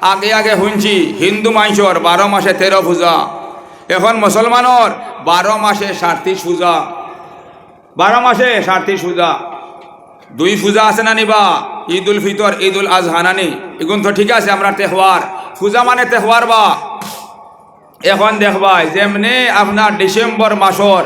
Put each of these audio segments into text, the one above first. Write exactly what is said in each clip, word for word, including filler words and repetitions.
আগে আগে হুনছি হিন্দু মানষর বারো মাসে তেরো পূজা, এখন মুসলমানর বারো মাসে সাতত্রিশ পূজা, বারো মাসে সাতত্রিশ পূজা। দুই পূজা আছে না নি বা? ঈদ উল ফিতর, ঈদ উল আজহা না নি? ইগুন তো ঠিক আছে, আমরার তেহওয়ার, পূজা মানে তেহওয়ার বা। এখন দেখবায় যেমনে আপনার ডিসেম্বর মাসর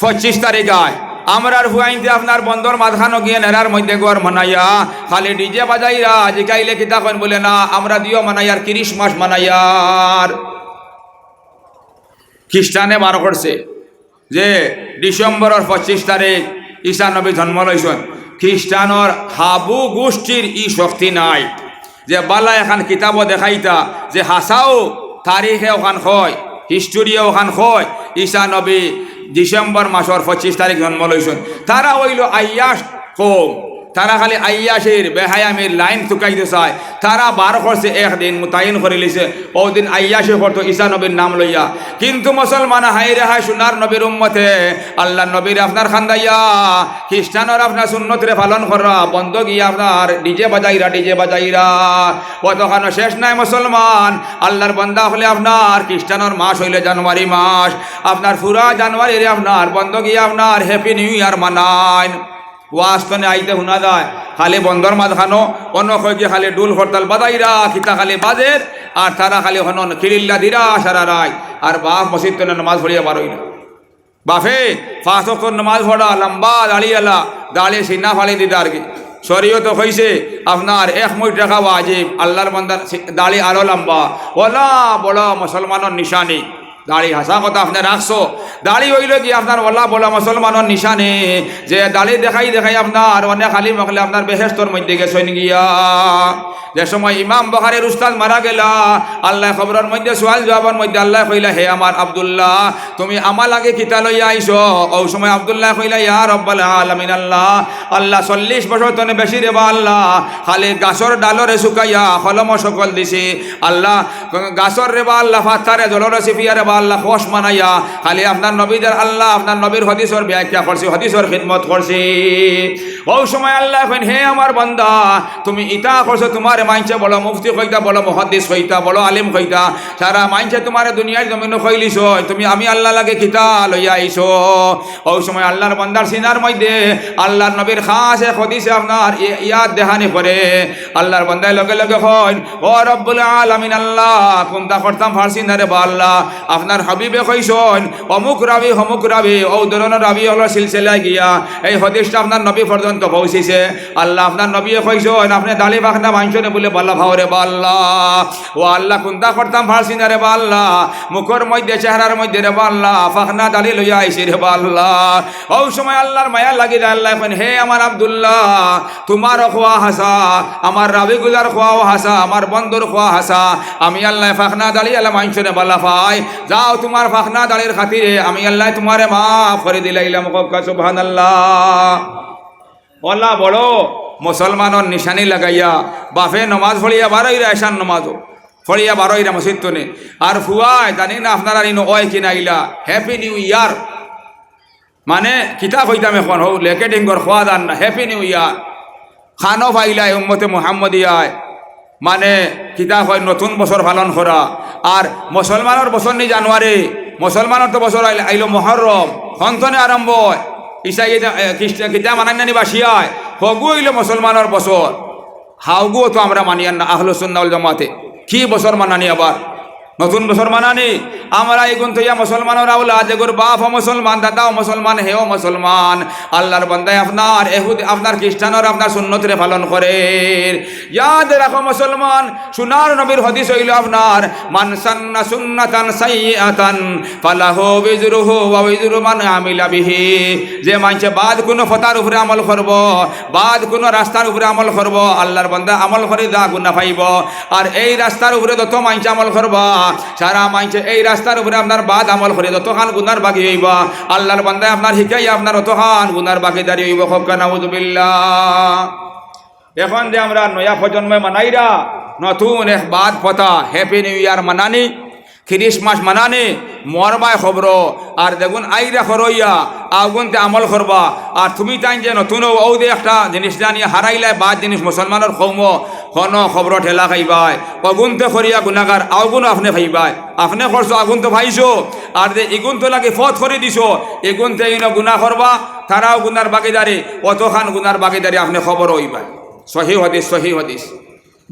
পঁচিশ তারিখ আয়, আমরার ফুয়াইন্তে আপনার বন্দর মাঝখানো গিয়া নেরার মধ্যে ঘর বানাইয়া খালি ডিজে বাজাইরা, জিকাইলে কিতা কইন বুলে, না, আমরা দিও মানাইয়ার, ক্রিসমাস মানাইয়ার। খ্রিস্টানে বার করছে যে ডিসেম্বরর পঁচিশ তারিখ ঈসা নবী জন্ম লইছইন। খ্রিস্টানর হাবু গোষ্ঠীর ই শক্তি নাই যে বালা এখান কিতাবো দেখাইতা যে হাছাউ তারিখে অখান কয়, হিস্টোরিয়ে অখান কয়, ঈসা নবী ডিসেম্বর মাসর পঁচিশ তারিখ জন্ম লইছইন। তারা অইলো আইয়াস কওম, তারা খালি আইয়াসির বেহায়ামির লাইন তুকাইতো চায়। তারা বার করছে একদিন, মুতায়িন করিলিছে, অউ দিন আইয়াসি করতো ঈসা নবীর নাম লইয়া। কিন্তু মুসলমান, হায় রে হায়, সোনার নবীর উম্মতে, আল্লার নবীরে আপনার কান্দাইয়া, খ্রিস্টানর আপনার সুন্নতরে পালন কররা, বন্দো গিয়া আপনার ডিজে বাজাইরা, ডিজে বাজাইরা। অতখানো শেষ নায় মুসলমান, আল্লার বন্দা অকলে আপনার খ্রিস্টানর মাস অইলে জানুয়ারি মাস, আপনার পুরা জানুয়ারিরে আপনার বন্দো গিয়া আপনার হ্যাপি নিউ ইয়ার মানাইন। ওয়াজ তনে আইতে হুনা যায়, খালি বন্দর মাঝখানো অনো কয় কি খালি ঢুল করতাল বাজাইরা, কিতা খালি বাজের, আর তারা খালি হনন কিরিল্লা দিরা সারা রাইত, আর বাপ মসজিদ তনে নমাজ পড়িয়া বারইরা। বাপে পাঁচ ওয়াক্ত নমাজ পড়া, লম্বা দাড়ি আলা, দাড়ি সিনা ফালি দিতা আর কি। শরীয়তো কইছে আপনার এক মুইট রাখা ওয়াজিব, আল্লার বন্দার সি-, দাড়ি আরো লম্বা, অলা বড় মুসলমানর নিশানি। দাড়ি হাছা কথা আপনে রাখছো, দাড়ি অইলো কি আপনার অলা বড় মুসলমানর নিশানি, যে দাড়ি দেখাই দেখাই আপনার অনেক আলিম অকলে আপনার বেহেস্তর মধ্যে গেছইন গিয়া। যে সময় ইমাম বুখারীর উস্তাদ মারা গেলা, আল্লায় কবরর মধ্যে সুয়াল জওয়াবর মধ্যে আল্লায় কইলা, "হে আমার আব্দুল্লাহ, তুমি আমার লাগি কিতা লইয়া আইছো?" অউ সময় আব্দুল্লায় কইলা, "ইয়া রব্বাল আলামিন আল্লাহ, আল্লাহ চল্লিশ বছর তনে বেশি রে বা আল্লাহ, খালি গাছর ডালরে শুকাইয়া কলম সকল দিছি আল্লাহ, গাছর রে বা আল্লাহ, পাতারে জলরে চিপিয়া রে বা আল্লাহ, খোশ বানাইয়া খালি আপনার নবীদের আল্লাহ, আপনার নবীর হাদিসর ব্যাখ্যা করছি, হাদিসর খিদমত করছি।" অউ সময় আল্লায় কইন, "হে আমার বান্দা, তুমি ইতা করছো, তুমারে মানষে বড় মুফতি কইতা, বড় মুহাদ্দিস কইতা, বড় আলিম কইতা, সারা মানষে তুমারে দুনিয়ার জমিনো কইলিছইন, তুমি আমি আল্লার লাগি কিতা লইয়া আইছো?" অউ সময় আল্লার বান্দার সিনার মধ্যে আল্লার নবীর খাস এক হাদিসে আপনার ই-, ইয়াদ দেহানি করে। আল্লার বান্দায় লগে লগে কইন, "ও রব্বুল আলামিন আল্লাহ, কুন্তা করতাম পারছি না রে বা আল্লাহ, আপনার হাবিবে কইছইন, অমুক রাবি, অমুক রাবি, অউ ধরনর রাবি অকলর সিলসিলায় গিয়া এই হাদিসটা আপনার নবী পর্যন্ত পৌঁছিছে। আল্লাহ, আপনার নবীয়ে কইছইন, আপনে দাড়ি পাকনা মানষরে বুলে বালা পাও রে বা আল্লাহ। ও আল্লাহ, কুন্তা করতাম পারছি না রে বা আল্লাহ, মুখর মধ্যে, চেহারার মধ্যে রে বা আল্লাহ, পাকনা দাড়ি লইয়া আইছি রে বা আল্লাহ।" অউ সময় আল্লার মায়া লাগিলা, আল্লায় কইন, "হে আমার আব্দুল্লাহ, তুমারও কওয়া হাছা, আমার রাবিগুলার কওয়াও হাছা, আমার বন্দর কওয়া হাছা, আমি আল্লায় পাকনা দাড়ি আলা মানষরে বালা পাই। যাও, তুমার পাকনা দাড়ির খাতিরে আমি আল্লায় তুমারে মাফ করি দিলাইলাম।" কউক্কা সুবহানাল্লাহ। অলা বড় মুসলমানর নিশানি লাগাইয়া বাপে নমাজ পড়িয়া বারইরা, এশার নমাজও পড়িয়া বারইরা মসজিদ তনে। আর ফুয়ায় জানি না আপনারার ইনো অয় কি না ইলা, হ্যাপি নিউ ইয়ার। মানে, কিতা কইতাম এখন, হউ লেকেটিং কর খোয়া দান না, হ্যাপি নিউ ইয়ার। খানো পাইলায় উম্মতে মুহাম্মদিয়ায়, মানে, কিতা কয়, নতুন বছর পালন করা। আর মুসলমানর বছর নি জানুয়ারি, মুসলমানর তো বছর আইল-, আইলো মহরম, হন তনে আরম্ভ অয়। ইসাই ইতা, এ, খ্রিস্টান, কিতা মানাইন না নি বাসিয়ায়, হগু অইলো মুসলমানর বছর। হাউগুও তো আমরা মানিয়ার না, আহলুস সুন্নাহ ওয়াল জামাতে। কি বছর মানানি আবার? নতুন বছর মানানি? আমরা ইগুন থইয়া মুসলমানর আওলাদ, যেগুর বাপও মুসলমান, দাদাও মুসলমান, হেও মুসলমান। আল্লার বান্দায় আপনার এহুদি, আপনার খ্রিস্টানর আপনার সুন্নতরে পালন করের। ইয়াদ রাখো মুসলমান, সোনার নবীর হাদিস অইলো আপনার, "মান সান্না সুন্নাতান সাইয়্যিআতান ফালাহু উইজরুহু ওয়া উইজরু মান আমিলা বিহি।" যে মানষে বাদ কুনু ফতার উপরে আমল করবো, বাদ কুনু রাস্তার উপরে আমল করবো, আল্লার বান্দা আমল করি যা গুনা পাইবো। আর এই রাস্তার উপরে যত মানষে আমল করবা, সারা মানষে এই রাস্তার উপরে আপনার বাদ আমল করি যতখান গুনার বাগি অইবা, আল্লার বান্দায় আপনার হিকাইয়া আপনার অতখান গুনার বাগিদারি অইবো। কউক্কা নাউজুবিল্লাহ। এখন যে আমরা নয়া প্রজন্মে মানাইরা নতুন এক বাদ পথা, হ্যাপি নিউ ইয়ার মানানি, ত্রিশ মাস মানানি, মরবায় খবরো, আর যেগুন আইরা খরইয়া, অগুনতে আমল করবা। আর তুমি তাইন যে নতুন অউ, অউ যে একটা জিনিস জানিয়া হারাইলায়, বাদ জিনিস মুসলমানর কওমো, হনো খবরো ঠেলা খাইবায়, অগুনতে করিয়া গুনাগার, অগুনও আপনে খাইবায়। আপনে করছো, অগুনতে পাইছো, আর যে ইগুনতে লাগি ফত করি দিছো, ইগুনতে ইনো গুনা করবা, তারাও গুনার বাগিদারি, অতখান গুনার বাগিদারি আপনে খবরো অইবায়। সহি হাদিস, সহি হাদিস।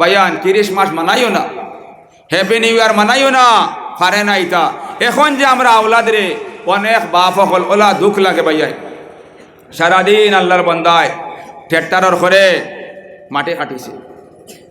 ভাইয়ান, ত্রিশ মাস মানাইও না, হ্যাপি নিউ ইয়ার মানাইও না, পারে না ইতা। এখন যে আমরা আওলাদরে, অনেক বাপ অকল, অলা দুখ লাগে ভাইয়ান। সারাদিন আল্লার বন্দায় ট্রেক্টরর খরে মাটি কাটিছে,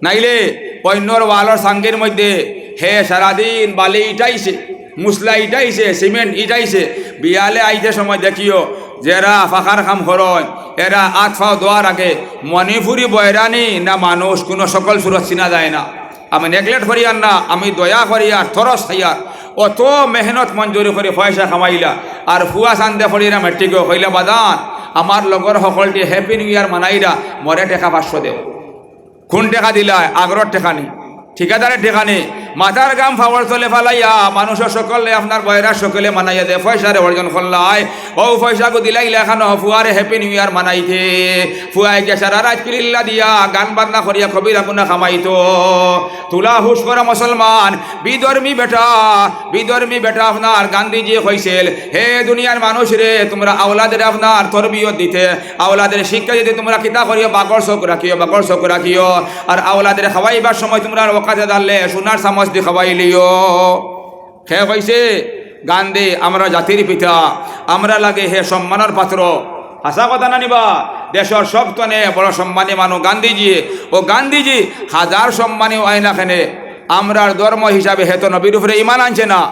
নাইলে অইন্যর ওয়ালর সাঙ্গির মধ্যে হে সারাদিন বালি ইটাইছে, মুসলা ইটাইছে, সিমেন্ট ইটাইছে। বিয়ালে আইতে সময় দেখিও, যেরা ফাখার কাম করইন, এরা আত ফাও ধোয়ার আগে মণিপুরি বয়রানি না মানুষ, কুনু সকল সুরত চিনা যায় না। আমি নেগলেক্ট করিয়ার না, আমি দয়া করিয়ার, তরস খাইয়ার। অত মেহনত মজুরি করি পয়সা কামাইলা, আর ফুয়া চান্দে পড়িরা মেট্রিকো, কইলা, "বাজান, আমার লগর হকলটি হ্যাপি নিউ ইয়ার মানাইরা, মরে টেকা পাঁচশো দেও।" কুন টেকা দিলায়? আগরর টেকা নি, ঠিকাদারর টেকা নি। মাথার ঘাম পাওর তলে ফালাইয়া মানুষর সকলে, আপনার বয়রার সকলে মানাইয়া দে, পয়সারে অর্জন করলায়। অউ পয়সাগু দিলাইলা এখানো ফুয়ারে হ্যাপি নিউ ইয়ার মানাইতে। ফুয়ায় গিয়া সারা রাইত কিলিল্লা দিয়া, গান বাজনা করিয়া কবিরা গুনা কামাইতো। তুলা হুশ করা মুসলমান, বিধর্মী বেটা, বিধর্মী বেটা। আপনার গান্ধীজি কইছিল, "হে দুনিয়ার মানুষ রে, তুমরা আওলাদরে আপনার তরবিয়ত দিতে, আওলাদরে শিক্ষা দিতে তুমরা কিতা করিও? বাঘর চোখ রাখিও, বাঘর চোখ রাখিও। আর আওলাদরে খাওয়াইবার সময় তুমরা অকাতে দাঁড়লে সোনার চামচ দি খাওয়াইলিও।" কে কইছে? গান্ধী, আমরা জাতির পিতা, আমরা লাগে হে সম্মানর পাত্র। হাছা কথা না নি বা? দেশর সব তনে বড় সম্মানী মানুষ গান্ধীজি। অউ গান্ধীজি হাজার সম্মানী অয় না কেনে, আমরার ধর্ম হিসাবে হে তো নবীর উপরে ইমান আনছে না।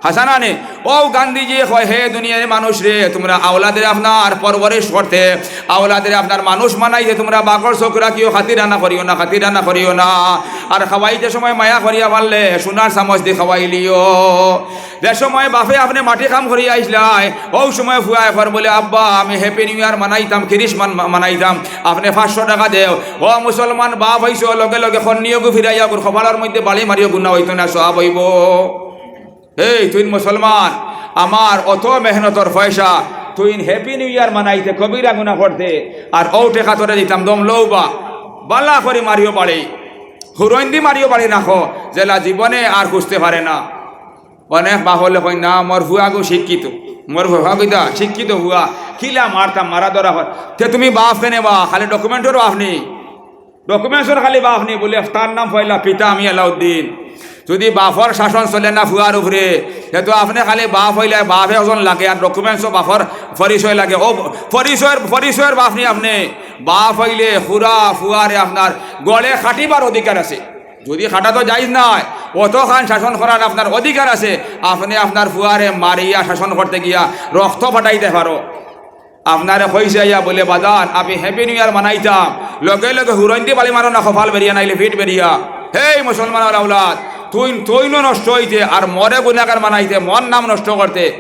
হাছা না নি? অউ গান্ধীজি কয়, "হে দুনিয়ার মানুষ রে, তুমরা আওলাদরে আপনার পরওয়ারিশ করতে, আওলাদরে আপনার মানুষ মানাইতে তুমরা বাঘর চোখ রাখিও, খাতিরানা করিও না, খাতিরানা করিও না। আর খাওয়াইতে সময় মায়া করিয়া পারলে সোনার চামচ দি খাওয়াইলিও।" যে সময় বাফে আপনে মাটি কাম করিয়া আইছলায়, অউ সময় ফুয়ায় কর বলে, "আব্বা, আমি হ্যাপি নিউ ইয়ার মানাইতাম, ত্রিশ মান-, মা-, মানাইতাম, আপনে পাঁচশো টেকা দেও।" ও মুসলমান বাপ অইছো, লগে লগে খন্নিওগু ফিরাইয়া অগুর কপালর মধ্যে বালি মারিও, গুনা অইতো না, সওয়াব অইবো। এই তুইন মুসলমান, আমার অত মেহনতর পয়সা, তুইন হ্যাপি নিউ ইয়ার মানাইতে, কবিরা গুনা করতে, আর অউ টেকা তোরে দিতাম, দম লও বা, বালা করি মারিও বাড়ি, হুরইন্দি মারিও বাড়ি নাখো, যেলা জীবনে আর খুঁজতে পারে না। অনেক বাপ অকলে কইন, "না, মোর ফুয়াগু শিক্ষিত, মোর ফুয়া কিতা শিক্ষিত ফুয়া, কিলা মারতাম, মারা ধরা হয়।" তে তুমি বাপ কেনে বা? খালি ডকুমেন্টর বাপ নি, ডকুমেন্টসর খালি বাপ নি। বলে, "তার নাম পয়লা পিতা আমি আলাউদ্দিন।" যদি বাপর শাসন চলে না ফুয়ার উপরে, তে তো আপনে খালি বাপ অইলে বাপ একজন লাগে, আর ডকুমেন্টসও বাপর পরিচয় লাগে। ও পরিচয়র, পরিচয়র বাপ নি আপনে। বাপ অইলে পুরা ফুয়ারে আপনার গলে কাটিবার অধিকার আছে। যদি কাটা তো জায়েজ নায়, অতখান শাসন করার আপনার অধিকার আছে। আপনে আপনার ফুয়ারে মারিয়া শাসন করতে গিয়া রক্ত ফাটাইতে পারো। আপনারে কইছে আইয়া বলে, "বাজান, আমি হ্যাপি নিউ ইয়ার মানাইতাম, লগে লগে হুরইন্দি বালি মারো না, কপাল বেরিয়া নাইলে পিঠ বেরিয়া।" হেই মুসলমানর আওলাদ, তুইন, তুইনও নষ্ট অইতে আর মরে গুনাগার মানাইতে, মোর নাম নষ্ট করতে,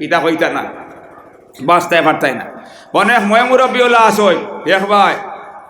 ইতা কইতা না। বাঁচতায় পারতায় না। অনেক ময় মুরব্বি অলা আছইন, দেখবায়,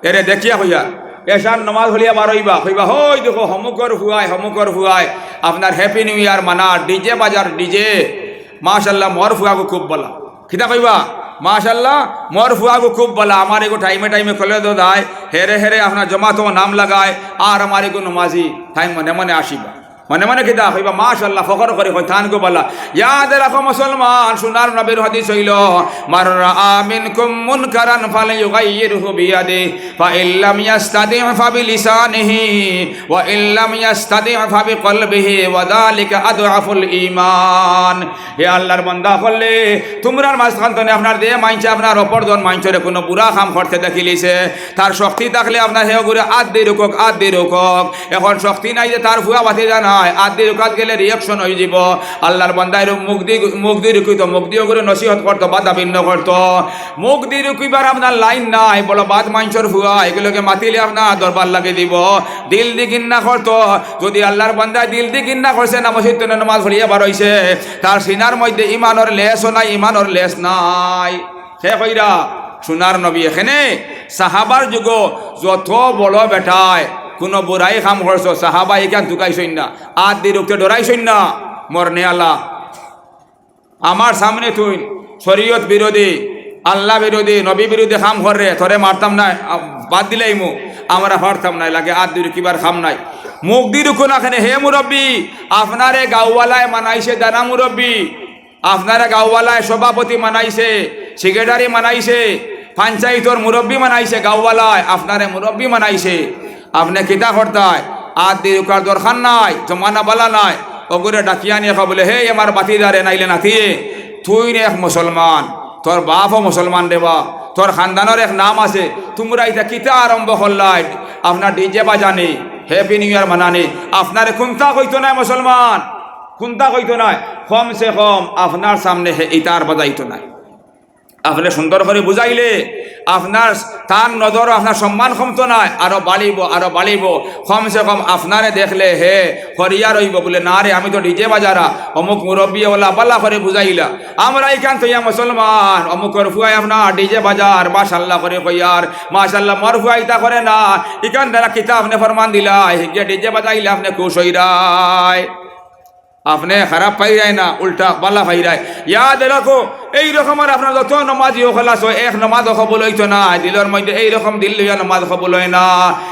এরে দেখিয়া কইয়া, এশার নমাজ পড়িয়া বার অইবা, কইবা, "হই দেখো, হমুকর ফুয়ায়, হমুকর ফুয়ায়, আপনার হ্যাপি নিউ ইয়ার মানার, ডিজে বাজার, ডিজে। মাশাআল্লাহ, মোর ফুয়াগু খুব বালা।" কিতা কইবা? "মাশাআল্লাহ, মোর ফুয়াগু খুব বালা, আমার এগু টাইমে টাইমে কলেজো যায়, হেরে হেরে আপনার জমাতো নাম লাগায়, আর আমার এগু নমাজি, তাই মনে মনে আসিবা।" মনে মনে কিতা কইবা? মাশাআল্লাহ, ফখর করি কই, "তান গো বালা।" ইয়াদ রাখো মুসলমান, সোনার নবীর হাদিস অইলো, "মান রাআ মিনকুম মুনকারান ফালইয়ুগাইয়িরহু বিয়াদিহি, ফাইন লাম ইয়াস্তাতি ফাবিলিসানিহি, ওয়া ইন লাম ইয়াস্তাতি ফাবিকলবিহি, ওয়া যালিকা আদআফুল ঈমান।" হে আল্লাহর বান্দা অকলে, তুমরার মাঝখান তনে আপনার যে মাইনষে আপনার অপরজন মাইনষরে কুনু বুরা কাম করতে দেখিলিছে, তার শক্তি থাকলে আপনার হে অগুরে আত দি রুকক, আত দি রুকক। এখন শক্তি নাই যে তার ফুয়া ভাতিজা নায়, আত দি রুকাত গেলে রিয়াকশন অইযিবো। আল্লাহর বান্দায় মুখ দি, মুখ দি রুকিতো, মুখ দি অগুরে নসিহত করতো, বাধা ভিন্ন করতো। মুখ দি রুকিবার আপনার লাইন নাই, বলো বাদ মাইনষর ফুয়া, এগুলোকে মাতিলে আপনার দরবার লাগি দিবো। দিল দি ঘিন্না করতো, যদি আল্লাহর বান্দায় দিল দি ঘিন্না করছে না, মসজিদ তনে নমাজ পড়িয়া বার অইছে, তার সিনার মধ্যে ইমানর লেশও নাই, ইমানর লেশ নাই। হে কইরা, সোনার নবী এখানে সাহাবার যুগো যত বড় বেটায় কুনু বুরাই কাম করছো, সাহাবা ইখান তুকাইছইন না, আত দি রুকতে ডরাইছইন না। মরনেআলা, আমার সামনে তুইন শরিয়ত বিরোধী, আল্লা বিরোধী, নবী বিরোধী কাম কররে, তোরে মারতাম নায়, আ, বাদ দিলাইমু, আমরা পারতাম নায়, লাগে আত দি রুকিবার কাম নাই। মুখদি রুকো না কেনে, হে মুরব্বি, আপনারে গাঁওআলায় মানাইছে দানা মুরব্বি, আপনারে গাঁওআলায় সভাপতি মানাইছে, সেক্রেটারি মানাইছে, পঞ্চায়েতর মুরব্বি মানাইছে, গাঁওআলায় আপনারে মুরব্বি মানাইছে। আপনে কিতা করতায়? আত দি রুকার দরকার নাই, জমানা বালা নায়। অগুরে ডাকিয়া আনিয়া কও বুলে, "হে আমার ভাতিজারে নাইলে নাতিয়ে, তুইন এক মুসলমান, তোর বাপও মুসলমান রে বা, তোর খানদানর এক নাম আছে, তুমরা ইতা কিতা আরম্ভ করলায়? আপনার ডিজে বাজানি, হ্যাপি নিউ ইয়ার মানানি, আপনারে কুন্তা কইতো নায় মুসলমান, কুন্তা কইতো নায়, কমসে কম আপনার সামনে হে ইতার বাজাইতো নায়।" আপনে সুন্দর করি বুঝাইলে আপনার, তার নজরো আপনার সম্মান কমতো নায়, আরো বাড়িবো, আরো বাড়িবো। কমসে কম আপনারে দেখলে হে হরিয়া রইবো, বুলে, "না রে, আমি তো ডিজে বাজারা, অমুক মুরব্বি ওলা বালা করি বুঝাইলা।" আমরা ইখান থইয়া মুসলমান, অমুকর ফুয়ায় আপনার ডিজে বাজার, মাশাল্লাহ করি কইয়ার, মাশাল্লাহ, মোর ফুয়া ইতা করে না, ইখান দ্বারা কিতা আপনে ফরমান দিলায়, হিগে ডিজে বাজাইলে আপনে খুশ অইরায়। আপনে খারাপ পাইরায় না, উল্টা বালা পাইরায়। ইয়াদ রাখো, এই রকমর আপনার যত নমাজি অকল আছো, এক নমাজও কবুল অইতো নায়। দিলর মধ্যে এই রকম দিল লইয়া নমাজ কবুল অয় না।